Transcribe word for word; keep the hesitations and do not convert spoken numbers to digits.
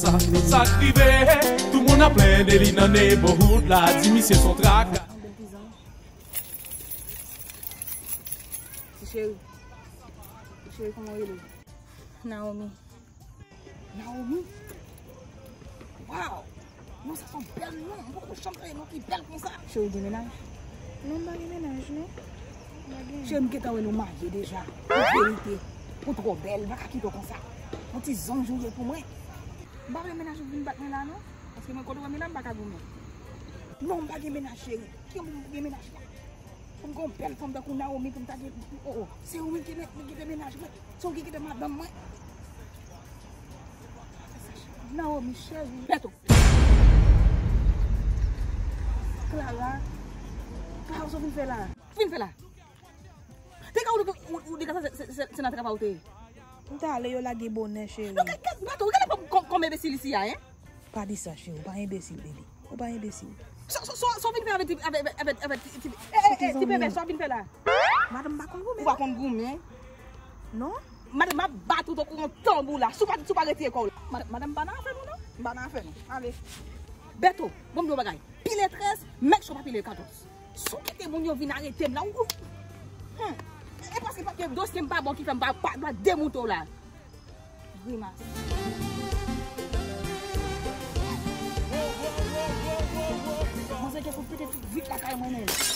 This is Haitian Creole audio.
Sa, sa k rive, tout moun ap plende li nan neighborhood la, di misye son traka. Yon bèl ti zanj. Ti cheri. Ti cheri, kòman w rele? Naomi. Naomi? Waw! Non, sa se yon bèl non. M poko janm tande non ki bèl konsa. Cheri, w gen mennaj? Non, m pa gen mennaj, non. M pa gen. Cheri, m gentan wè nou marye deja. An verite, ou twò bèl, m pa ka kite w konsa. Yon ti zanj ou ye pou mwen. M pa vle mennaj ou vin bat mwen la, non. Paske mwen, kote w wè m la, m pa ka goumen. Non, m pa gen mennaj, cheri. Ki moun gen mennaj la? Pou m gen yon bèl fanm tankou Naomi, pou m ta gen, oh, oh. Se ou menm ki gen, ki gen mennaj mwen. Se ou ki kite madanm mwen. Naomi, cheri. Beto. Clara. Clara, sa w vin fè la? Vin fè la. Te ka ou, ou, ou, ou degaje se, se, se, se nan travay ou te ye. M t ale, yo lage bonè, cheri. Non, gade, gade, Beto, gade kòm, kòm, kòm enbesil isi a, hein? Pa di sa, cheri, ou pa enbesil, baby. Ou pa enbesil. Sa, sa, sa, sa w vin fè avèk ti, avèk, avèk, avèk, avèk ti, ti, eh, eh, eh, ti bebe, sa w vin fè la? Madanm pa konn goumen. Ou pa konn goumen? Non. Madanm, m ap bat ou tankou yon tanbou la. Si w pa, si w pa retire kò w la. Madanm, madanm pa nan afè nou, non. M pa nan afè nou. Ale. Beto, bon, m di w yon bagay. Pile trèz, make sure w pa pile katòz. Si w kite moun yo vin arete m la, ou, ou, hmm. E paske, paske dosye m pa bon ki fè m pa, pa, pa demoute w la. Grimas. Manzè gen pou pete tout vit lakay mwen menm.